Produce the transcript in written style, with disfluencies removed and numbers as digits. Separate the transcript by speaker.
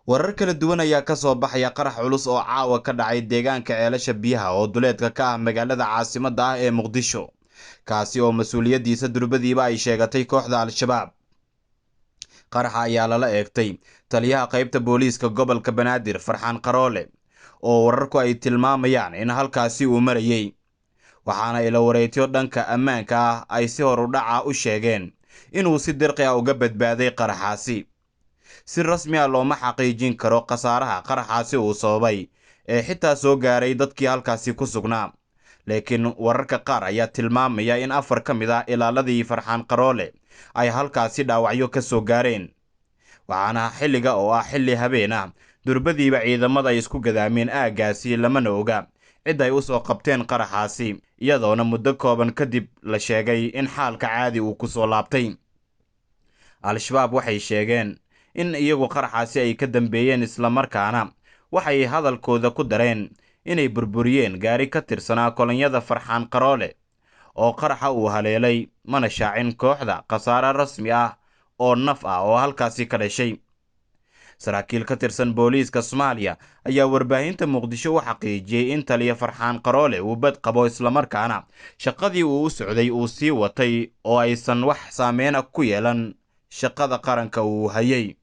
Speaker 1: Warar kala duwan ayaa ka soo baxaya qarax culus oo caawa ka dhacay deegaanka Ceelasha Biyaha oo duleedka ka ah magaalada caasimadda ah ee Muqdisho, kaasi oo mas-uuliyaddiisa durbadiiba ay sheegatay kooxda Al-Shabaab. Qaraxa ayaa lala eegtay taliyaha qaybta booliiska gobolka Banaadir Farxaan Qaroole, oo wararku ay tilmaamayaan in halkaasi uu marayay, waxaana ilo wareetyo dhanka ammaanka ah ay si hor u dhaca u sheegeen inuu si dirqi ah uga badbaaday qaraxaasi. Si rasmi ah looma xaqiijin karo khasaaraha qaraxaasi uu sababay ee xitaa soo gaaray dadkii halkaasi ku sugnaa, laakiin wararka qaar ayaa tilmaamaya in 4 ka mid ah ilaaladii Farxaan Qaroole ay halkaasi dhaawacyo ka soo gaareen, waxaana xilliga oo ah xilli habeen ah durbadiiba ciidamada ay isku gadaameen aaggaasi, lamana oga cid ay usoo qabteen qaraxaasi, iyadoona muddo kooban kadib la sheegay in xaalka caadi uu kusoo laabtay. Al-Shabaab waxay sheegeen in iyagu qaraxaasi ay ka dambeeyeen, islamarkaana waxay hadalkooda ku dareen inay burburiyeen gaari ka tirsanaa kolonyada Farxaan Qaroole oo qaraxa uu haleelay, mana shaacin kooxda khasaare rasmi ah oo naf ah oo halkaasi ka dhashay. Saraakiil ka tirsan booliiska Soomaaliya ayaa warbaahinta Muqdisho u xaqiijiyey in taliya Farxaan Qaroole uu bad qabo, islamarkaana shaqadii uu u socday uu sii watay oo aysan wax saameyna ku yeelan shaqada qaranka uu hayay.